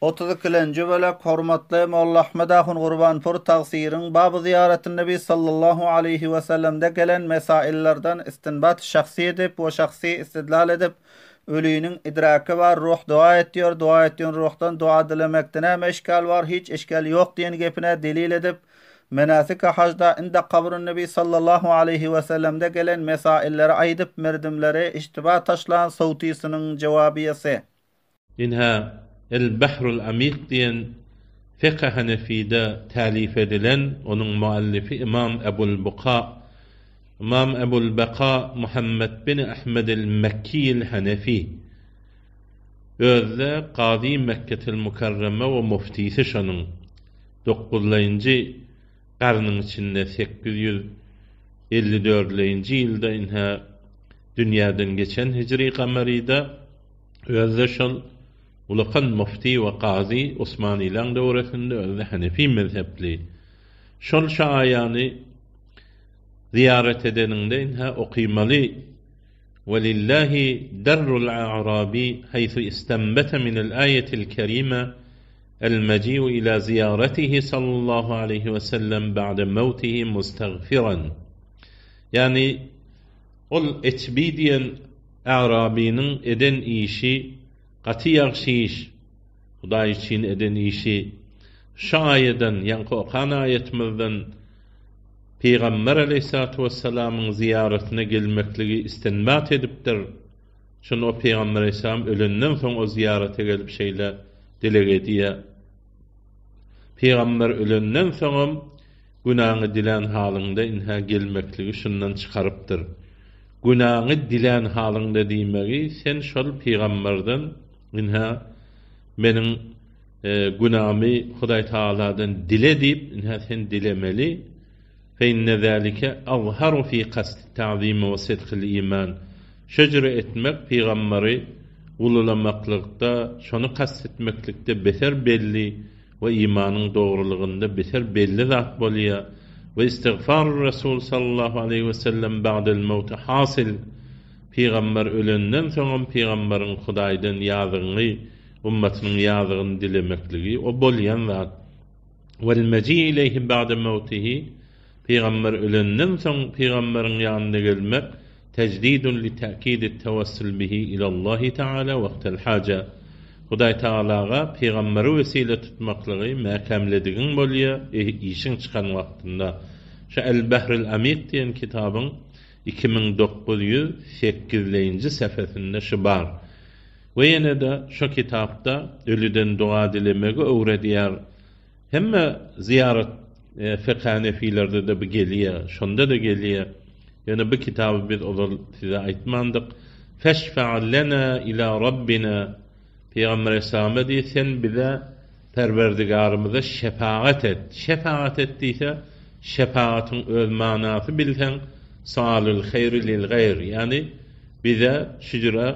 Otuz ikilenji bölek Hormatly Molla Ahmet ahun Gurbanpur tagsyryň Baby zyýaratynnebi sallallahu aleýhi we sellemde gelen mesaillerden istinbat şahsy edip we şahsy istidlal edip öliniň idraky bar ruh doga etýär doga etýän ruhdan doga dilemekde näme işgal bar hiç işgal ýok diýen gepine delil edip menasiki hajda inda kabrunnebi sallallahu aleýhi we sellemde gelen mesailleri aýdyp merdimleri iştiba taşlan sowtysynyň jewabyýasy. Ynha, El-Bahrul Amik diýen Fekh-i Hanefide tälif edilen, onuň muallifi Ymam Ebul Buka, Ymam Ebul Beka Muhammet bin Ahmedil Mekkiýil Hanefi. Özi-de Kazy Mekketil Mukarreme we muftisi şonuň. Dokuzlaýynjy garnyň içinde 854-leýinji ýylda ynha dünýäden geçen hijri kamaryda. Özi-de şol ulakan mufti we kazy Osmanylaň döwresinde özi-de hanefi mezhepli. Şol şu aýany zyýarat edeniňde ynha okymaly, Welillahi darrul a'rabi haýsu istenbete minel aýetil kerime el-meji'u ila zyýaretihi sallallahu aleýhi we sellem ba'de mewtihi mustagfiran. Ýagny ol Etbi diýen A'rabynyň eden işi gaty ýagşy iş, Hudaý üçin eden işi. Şu aýadan, ýaňky okan aýatymyzdan Pygamber aleýhissalatu wessalamyň zyýaratyna gelmekligi istinbat edipdir. Şonda o Pygamber aleýhissalam ölenden soň o zyýarata gelip şeýle dileg edýär. Pygamber ölenden soňam Günaňy dilän halyňda ynha gelmekligi şundan çykarypdyr. Günaňy dilän halyňda diýmegi sen şol pygamberden ynha meniň günamy Hudaý Tagaladan dile diýip ynha sen dilemeli. Fe inne zalike azharu fi kasdi ta'zimi we sidkil iman. Şöjre etmek pygamberi ululamaklykda şony kast etmeklikde beter belli. we imanyň dogrulygynda beter belli zat bolýar, we istigfarur Resul sallallahu aleýhi we sellem ba'del mewti hasil, pygamber ölenden soňam pygamberiň Hudaýdan ýazygyňy, ummatynyň ýazygyny dilemekligi, o bolýan zat. Wel meji ileýhi ba'de mewtihi, pygamber ölenden soň pygamberiň ýanyna gelmek, Tejdidun li ta'kidit tawassul bihi ilallahi ta'ala wagtal haja. Hudaý Tagalaga pygamberi wesile tutmaklygy mäkämledigiň bolýa işiň çykan wagtynda. Şu El Bahril Amik diýen kitabyň 2908-lenji sähesinde şu bar. We ýene-de şo kitapda ölüden doga dilemegi öwredýär. Hemme zyýarat Fekh Hanefilerde-de bu gelýär, şonda-da gelýär. Ýöne bu kitaby biz ozal size aýtmandyk. Feşfa lena ila Rabbina Pygamber Aleyhisselama diýýär, sen bize Perwerdigarymyza şefagat et. Şefagat et diýse, şefagatyň öz manasy bilseň, sualul haýri lil gaýr, ýagny bize şu jüre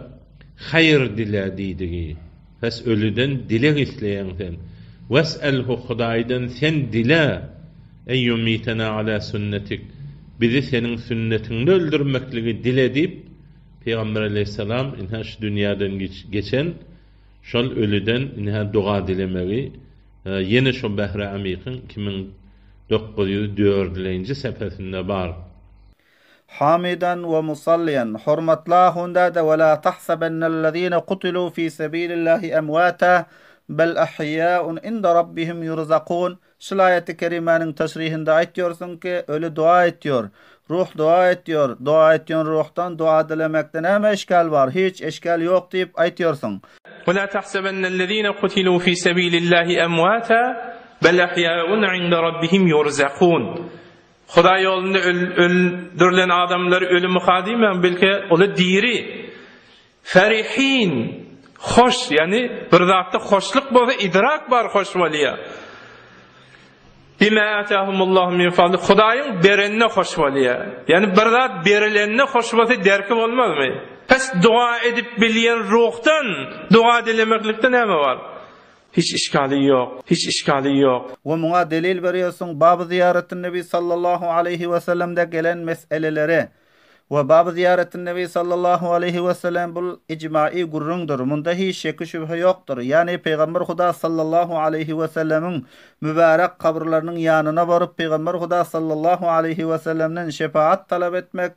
haýyr dile diýdigi. Pes ölüden dileg isleýäň sen. Wes'elhu Hudaýdan sen dile, En ýumitena ala sünnetik, bizi seniň sünnetiňde öldürmekligi dile diýip, Pygamber aleýhissalam ynha şu dünýäden geçen şol ölüden ynha doga dilemegi ýene şo Behri Amikiň 2904-lenji sepesinde bar. Hamidan we musalliýan, hormatly ahundada we la tahsabennellezine kutilu fi sebilillahi emwata bel ahýaun inde rabbihim ýurzakun şul aýaty kerimäniň teşrihinde aýtýorsyň ki öli doga etýor ruh doga etýor doga etýän ruhdan doga dilemekde näme eşkal bar hiç eşkal ýok diýip aýtýorsyň. We la tahsabennellezine kutilu fi sebilillahi emwata bel ahýaun inde rabbihim ýurzakun Hudaý ýolunda öldürilen adamlary öli myka diýmäň, belki olar diri. Ferihin, hoş, ýagny bir zatda hoşluk bolsa idrak bar hoş bolýar. Bima atahumullahu min fadli, Hudaýyň berenine hoş bolýar. Ýagny bir zat berilenine hoş bolsa derki bolmazmy? Pes doga edip bilýän ruhdan doga dilemeklikde näme bar? Hiç işgali ýok. Hiç işgali ýok. We muňa delil berýärsiň Baby zyýaratyn Nebi sallallahu aleýhi we sellemde gelen meseleleri. We baby zyýaretin-nebi sallallahu aleýhi we sellem bul ijma'i gürrüňdir. Munda hiç şeki-şübhe ýokdur. Ýagny Pygamber Huda sallallahu aleýhi we sellemiň mübärek kabyrlarynyň ýanyna baryp Pygamber Huda sallallahu aleýhi we sellemden şefaat talap etmek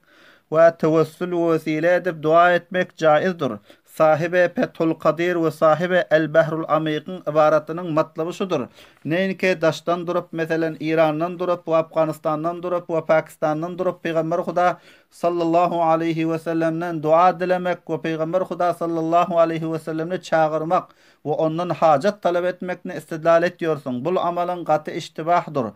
we tewessül we wesile edip dua etmek jaizdir. Sahibi Fethul Kadyr we sahibi El Behrul Amykyň ybaratynyň matlaby şudur, Neýnki daşdan durup, meselen, Irandan durup we Afganistandan durup we Pakistandan durup Pygamber Huda sallallahu aleýhi we sellemden dua dilemek we Pygamber Huda sallallahu aleýhi we sellemni çagyrmak we ondan hajat talap etmekni istidlal etýorsyň. Bul amalyň gaty iştibahdyr.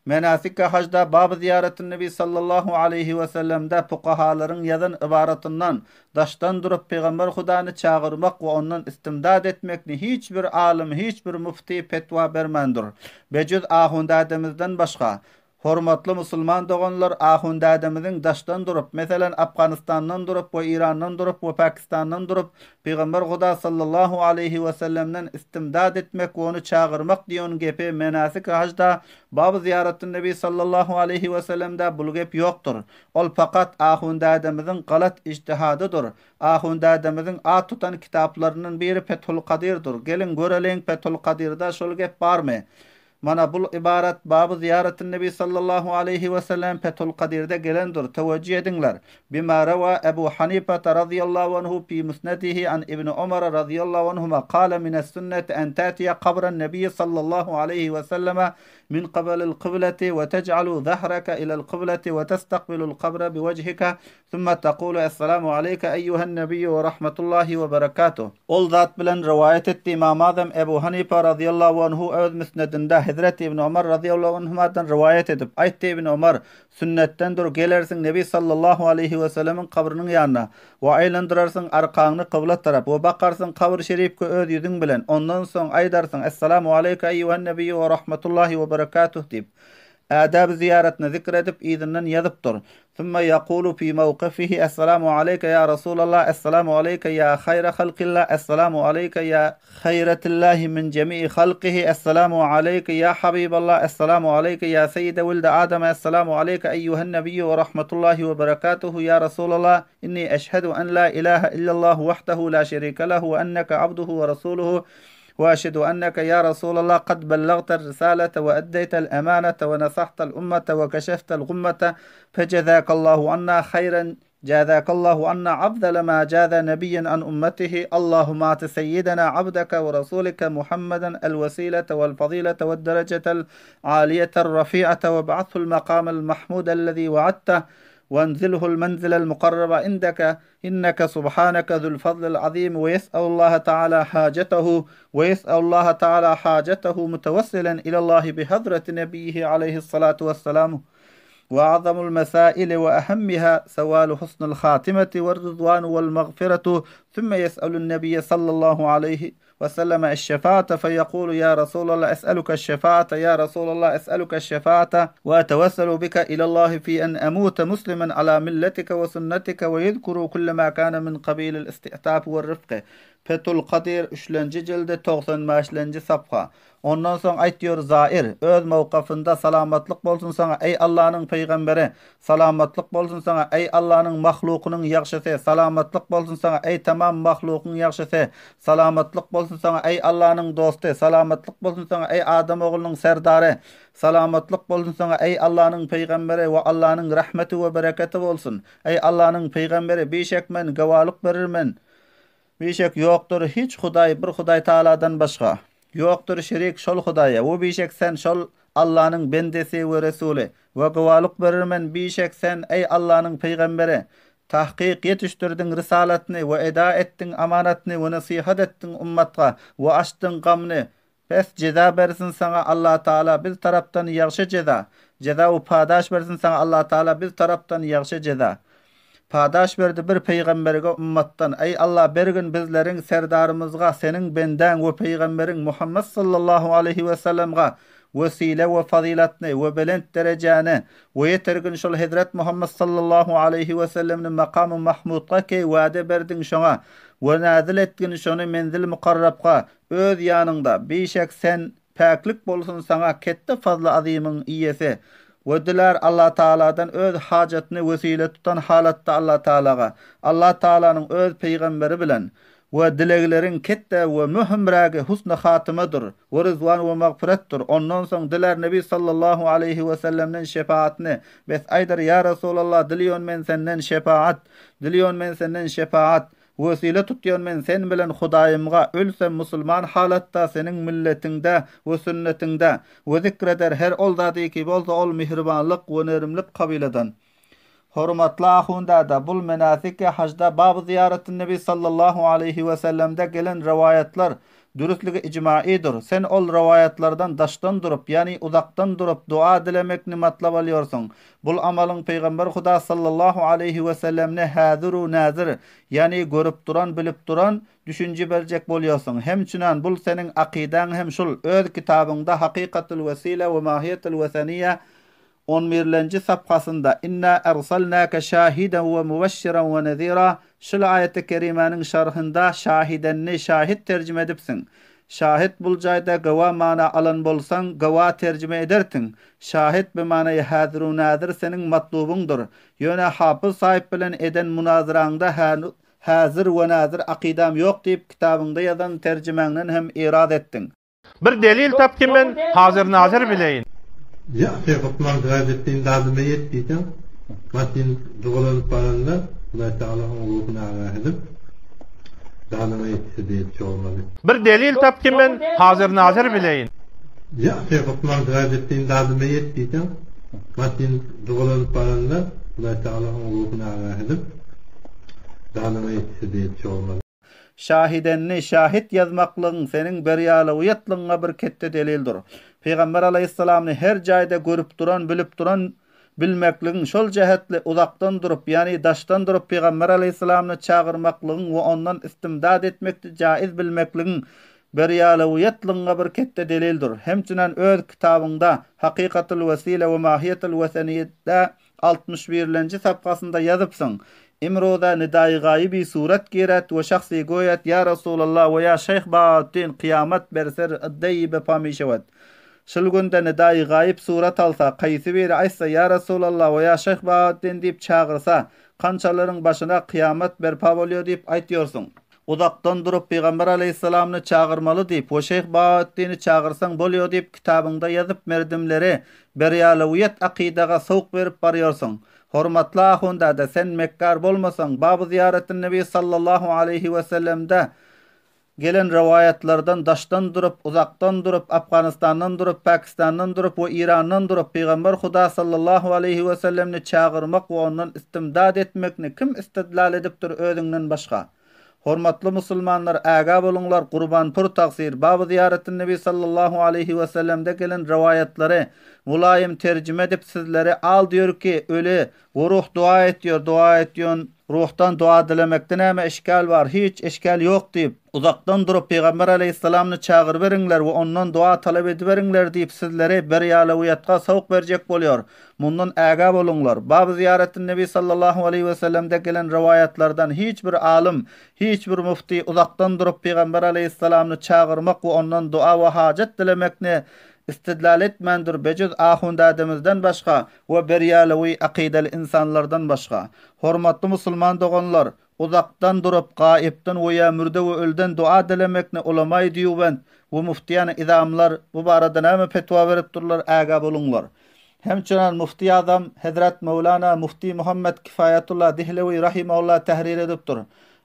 Menasik-i hajda Baby zyýaretün-nebi sallallahu aleýhi we sellemde fukahalaryň ýazan ybaratyndan daşdan durup Pygamber Hudany çagyrmak we ondan istimdad etmekni hiç bir alym, hiç bir mufti fetwa bermändir. Bejüz ahundädemizden başga. Hormatly musulman doganlar ahundädemiziň daşdan durup, meselen Afganistandan durup we Irandan durup we Pakistandan durup Pygamber Huda sallallahu aleýhi we sellemden istimdad etmek we ony çagyrmak diýen gepi menasik hajda Baby zyýaratyn Nebi sallallahu aleýhi we sellemde bul gep ýokdur. Ol fakat ahundädemiziň galat ijtihadydyr. Ahundädemiziň at tutan kitaplaryndan biri Fethul Kadyrdyr. Geliň göreliň Fethul Kadyrda şol gep barmy? Mana bul ybarat Baby zyýaratyn Nebi sallallahu aleýhi we sellem Fethul Kadyrda gelendir. Töwejjih ediňler. Bima rawa Ebu Hanifata razyýallahu anhu fi Musnedihi an Ibni Omara razyýallahu anhuma kale mines sünneti en tätiýe kabran Nebiýi sallallahu aleýhi we selleme min kybalil kybleti we tej'alu zahreke ilel kybleti we testakbilul kabre biwejhike sümme tekulu esselamu aleýke eýýuhen nebiýu we rahmetullahi we berekatuh. Ol zat bilen rowaýat etdi Ymam Azam Ebu Hanifa razyýallahu anhu öz Müsnedinde Hezreti Ibn Omar razyýallahu anhumadan rowaýat edip aýtdy Ibn Omar Sünnetdendir, gelersiň Nebi sallallahu aleýhi we sellemiň kabrynyň ýanyna we aýlandyrarsyň arkaňny kybla tarap we bakarsyň kabr şerifke öz ýüzüň bilen, ondan soň aýdarsyň, Essalamu aleýke eýýuhen nebiýýu we rahmetullahi we berekatuh diýip. Ädäbi zyýaratny zikr edip yzyndan ýazypdyr. Sümme ýekulu fi mewkifihi Essalamu aleýke ýa Resulallah, Essalamu aleýke ýa haýra halkillah, Essalamu aleýke ýa Haýratillahi min jemi'i halkihi, Essalamu aleýke ýa Habiballah, Essalamu aleýke ýa Seýýide wildi Adama, Essalamu aleýke eýýuhen nebiýýu we rahmetullahi we berekatuhu ýa Resulallah, inni eşhedü en la ilahe illallahu wahdehu la şerike lehu we enneke abduhu we rasuluhu we eşhedü enneke ýa Resulallah kad bellagtel risalete we eddeytel emanete we nasahtel ummete we keşeftel gummete fejezakallahu anna haýran Jazakallahu anna afdala ma jaza nabiyyan an ummatihi Allahumma ati seyyidena abdaka we rasulika Muhammeden el wesilete wel fazilete wed derejetel aliyetel rafi'ate we ba'athul makamal mahmudellezi wa'adteh wenzilhul menzile'l mukarraba indeke inneke subhaneke zul fazlil azim we yes'alullaha ta'ala hacetehu we yes'alullaha ta'ala hacetehu mutewessilen ilallahi bi hazreti nebiyyihi aleyhissalatu vesselam We a'zamul mesaili we ehemmiha sewalu husnul hatimeti werrizwanu wel magfiretu sümme yes'elun nebiyye sallallahu aleyhi we selleme eşşefaate feyekulu ya Resulallah es'eluke eşşefaate ya Resulallah es'eluke eşşefaate we etewesselu bike ilallahi fi en emute muslimen ala milletike we sünnetike we yezkuru kulle ma kane min kabilil isti'tafi werrifki Fethul Kadir üçlenji jildi 95-lenji sapha. Ondan soň aýtýar Zair, öz mowkafynda, Salamatlyk bolsun saňa, eý Allanyň pygamberi! Salamatlyk bolsun saňa, eý Allanyň mahlukynyň ýagşysy! Salamatlyk bolsun saňa, eý tamam mahlukyň ýagşysy! Salamatlyk bolsun saňa, eý Allanyň dosty! Salamatlyk bolsun saňa, eý adam oglunyň serdary! Salamatlyk bolsun saňa, eý Allanyň pygamberi we Allanyň rahmeti we bereketi bolsun! Eý Allanyň pygamberi, bişek men gawalyk berirmen! Bişek ýokdur hiç hudaý bir Hudaý Tagaladan başga. Ýokdur şerik şol Hudaýa we bişek sen şol Allanyň bendesi we resuly. We güwalyk berermen bişek sen eý Allanyň pygamberi. Tahkyk ýetişdirdiň risalatny we eda etdiň amanatny we nesihat etdiň ummatga we açdyň gamny Pes jeza bersin saňa Allatagala biz tarapdan ýagşy jeza. Jeza u padaş bersin saňa Allatagala biz tarapdan ýagşy jeza. Padaş berdi bir pygamberge ummatdan eý Alla bergin bizleriň serdarymyzga seniň bendäň we pygamberiň Muhammet sallallahu aleýhi we sellemga wesile we fazylatny we belent derejäni we ýetergin şol hezret Muhammet sallallahu aleýhi we sellemni makamy mahmutga keý wade berdiň şoňa we nazil etgin şony menzil mukarrabga Öz ýanyňda, bişek sen, päklik bolsun saňa ketde fazly azymyň iýesi. We dilär Allah Tagaladan öz hajatyny wesile tutan halatda Allah Tagalaga, Allah Tagalanyň öz pygamberi bilen we dilegleriň ketde we möhümrägi husny hatymadyr we ryzwan we magfyretdir. Ondan soň dilär Nebi sallallahu aleýhi we sellemden şefaatny, bes aýdar, Ýa Resulallah diliýon men senden şefaat, diliýon men senden şefaat, Wesile tutýan men sen bilen Hudaýymga, ölsem musulman halatda seniň milletiňde we sünnetiňde, we zikreder her ol zady ki bolsa ol mihribanlyk we nerimlik kabyladan. Hormatly ahun dada, bul menasiki hajda baby zyýaratyn-nebi sallallahu aleýhi we sellemde gelen rowaýatlar dürüstligi ijmaidir. Sen ol rowaýatlardan daşdan durup, ýagny uzakdan durup dua dilemekni matlap alýorsyň. Bul amalyň Pygamber Huda sallallahu aleýhi we sellemni häzir-u näzir, ýagny görüp duran, bilip duran, düşünje berjek bolýarsyň. Hemçünan bul seniň akydaň hem şul, öz kitabyňda Hakykatul wesile we mahiýetul weseniýe on birlenji safhasynda Inna erselnake şahiden we mubeşşiren we nezira şul aýaty kerimäniň şerhinde şahidenni şahit terjime edipsiň. Şahit bul jaýda gawa mana alan bolsaň gawa terjime edertiň. Şahit bimanaýy häzir-u-näzir seniň matlubyňdyr. Ýöne Hapyz saýyp bilen eden munazyraňda häzir we näzir akydam ýok diýip kitabyňda ýazan terjimäňden hem iraz etdiň. Bir delil tap ki men hazir-nazir bileýin. Ýa sen hökman Sirajetdin dadyma ýet diýseň, maşyn jygalanyp baranda Hudaý Tagala oň ruhuny agah edip, dadyma ýetişse diýip çogurmady. Bir delil tap ki men hazir-nazir bileýin. Ýa sen hökman Sirajetdin dadyma ýet diýseň, maşyn jygalanyp baranda Hudaý Tagala oň ruhuny agah edip, dadyma ýetişse diýip çogurmady. Şahidenni şahit ýazmaklygyň seniň berýalawyýetligiňe bir ketde delildir. Pygamber alaýhyssalamny her jaýda görüp duran, bilip duran bilmekligiň, şol jähetli uzakdan durup, ýagny daşdan durup Pygamber alaýhyssalamny çagyrmaklygyň we ondan istimdad etmekdi jaiz bilmekligiň berýalawyýetligiňe bir ketde delildir. Hemçinan öz kitabyňda Hakykatul wesile we mahiýetul weseniýede Altmyş birlenji sapgasynda ýazypsyň, Imroza nidaýy gaýyby surat giret we şahsy goýet ýa Resulallah we ýa şeýh Bahaüddin kyýamat ber ser yddeýi be pamişewet. Şul günde nidaýy gaýyp surat alsa, kaýsy biri aýtsa ýa Resulallah we ýa şeýh Bahaüddin diýip çagyrsa, kançalaryň başyna kyýamat berpa bolýar diýip aýtýorsyň. Uzakdan durup Pygamber aleýhissalamny çagyrmaly diýip we şeýh Bahaüddini çagyrsaň bolýar diýip kitabyňda ýazyp merdimleri berýalawyýet akydaga sowuk berip barýorsyň. Hormatly ahun dada sen mekgar bolmasaň baby zyýaretünnebi sallallahu aleýhi wesellemde gelen rowaýatlardan daşdan durup uzakdan durup Afganistandan durup Pakistandan durup we Irandan durup Pygamber Huda sallallahu aleýhi wesellemni çagyrmak we ondan istimdad etmekni kim istidlal edipdir özüňden başga? Hormatly musulmanlar ägä boluňlar Gurban pur tagsyr Baby zyýaretünnebi sallallahu aleýhi wesellemde gelen rowaýatlary mulaýym terjime edip sizleri al diýür ki öli we ruh dua etýär dua etýän ruhdan dua dilemekde näme eşkal bar hiç eşkal ýok diýip uzakdan durup pygamber aleýhissalamny çagyryberiňler we ondan dua talap ediberiňler diýip sizleri berýalawyýatga sowuk berjek bolýar Mundan ägä boluňlar. Baby zyýaretünnebi sallallahu aleýhi we sellemde gelen rowaýatlardan hiç bir alym, hiç bir mufti uzakdan durup pygamber aleýhissalamny çagyrmak we ondan dua we hajat dilemekni istidlal etmändir bejüz ahundädemizden başga we berýalawy akydaly ynsanlardan başga. Hormatly musulman doganlar, uzakdan durup gaýypdan we ýa mürde we ölüden dua dilemekni ulamaýy dýubent we muftiýany izamlar bu barada näme fetwa beripdirler ägä boluňlar. Hemçinan Mufti Azam Hezret Möwlana Mufti Muhammet Kifaýatullah Dihlewi rahimehullah tährir edipdir.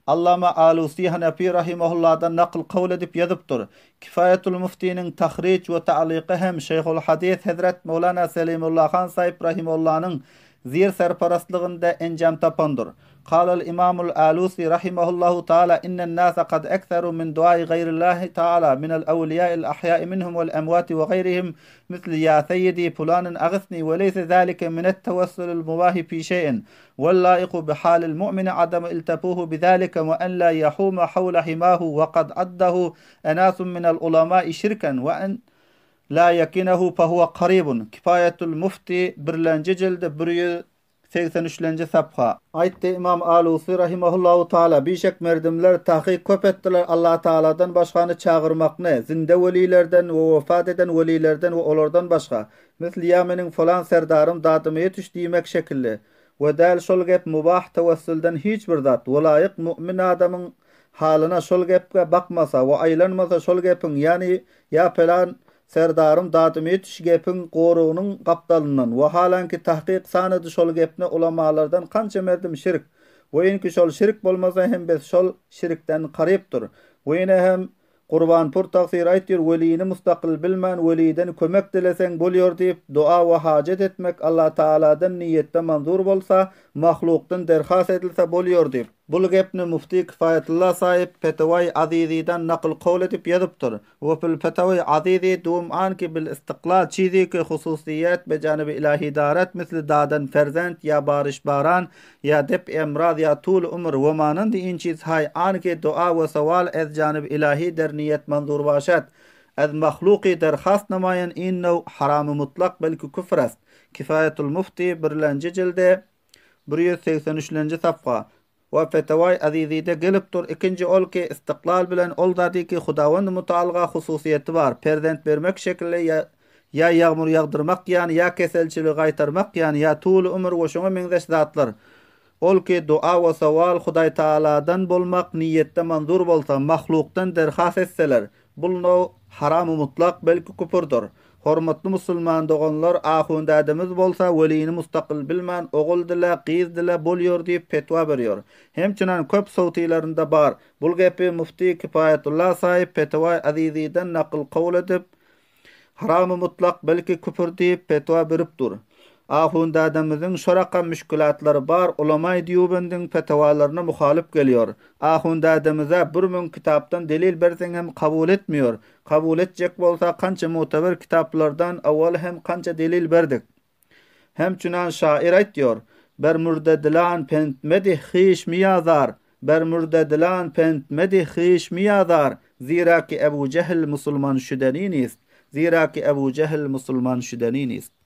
Allama Alusi Hanefi rahimehullahdan nakl kawl edip ýazypdyr. Kifaýatul Muftiniň tahrij we ta'lyky hem Şeýhul Hadys Hezret Möwlana Selimullah Han Saýyp rahimehullanyň zir serparastlygynda enjam tapandyr. Kalal Imamul Alusi rahimehullahu taala innen nase kad ekseru min duai gaýrillahi taala minel awliýail ahýai minhum wel emwati we gaýrihim Misli ýa seýýidi pulanin agisni we leýse zalike minet tewessulil mubahi fi şeýin wel laiku bi halil mu'mini adamu iltafuhu bi zalike we en la ýahuma hawla himahu we kad addahu enasun minel ulamai şirken we en la ýekinehu fehuwe karibun. Kifaýetul mufti birlenji jildi 100. 83-lenji sapha. Aýtdy Ymam Alusy rahimehullahu taala, Bişek merdimler tahyk köp etdiler Allah Taaladan başgany çagyrmakny, zinde welilerden we wefat eden welilerden we olardan başga, misl ýa meniň falan serdarym dadyma ýetiş diýmek şekilli. We däl şol gep mubah tewessülden hiç bir zat, welaýyk mu'min adamyň halyna şol gepge bakmasa we aýlanmasa şol gepiň ýany ýa pelan Serdarym dadymy ýetiş gepiň gorugynyň gapdalyndan, wahalanki tahkyk sanady şol gepne ulamalardan kança merdim şirk, we inki şol şirk bolmasa hem bes şol şirkden karypdyr. We ýene hem Gurbanpur tagsyr aýtýr welini mustakyl bilmän weliden kömek dileseň bolýor diýip dua we hajat etmek Allatagaladan niýetde manzur bolsa mahlukdan derhas edilse bolýor diýip. Bul gepni mufti Kifaýatullah saýyp Petewaý Azizidan nakyl kowl edip ýazypdyr. We fil Fetawi Azizi dum an ki bil istiklal çizi ki hususiýet be janibi ilahi daret misli dadan ferzent ýa baryş baran ýa dep emraz ýa tul umr we manandy in çiz haý an ki dua we sowal ez janib ilahi der niýet manzur başat ez mahluki derhast namaýan in now haramy mutlak belki küfr est. Kifaýetul Mufti birlenji jildi 183-lenji safha. We Fetewai Azizide gelip dur, ikinji ol ki, istiklal bilen ol zady ki, Hudawendy Mutaalga hususyýeti bar, perzent bermek şekilli ýa ýa ýagmur ýagdyrmak ýany, ýa keselçiligi gaýtarmak ýany, ýa tuly ömür we şoňa meňzeş zatlar. Ol ki, dua we sowal Hudaýtagaladan bolmak niýetde manzur bolsa, mahlukdan derhas etseler, Bul now haramy mutlak belki küpürdir. Hormatly musulman doganlar ahun dädemiz bolsa welini mustakyl bilmän ogul dile gyz dile bolýor diýip petwa berýor. Hemçinan köp sowtylarynda bar. Bul gepi mufti Kifaýetullah saýyp Petewaý Aziziden nakyl kowul edip Haramy mutlak belki küpür diýip petwa berip dur. Ahun dädemiziň şo rakam müşkülatlary bar ulamaý dýubendiň petewalaryna muhalyp gelýor. Ahun dädemize 1000 kitapdan delil berseň hem kabul etmiýor. Kabul etjek bolsa kança muteber kitaplardan owal hem kança delil berdik. Hemçünan şair aýtýor, Ber mürde dilan pent medih hyş miýazar, Ber mürde dilan pent medih hyş miýazar, Zira ki Ebu Jehl musulman şüdeni nist, Zira ki Ebu Jehl musulman şüdeni nist.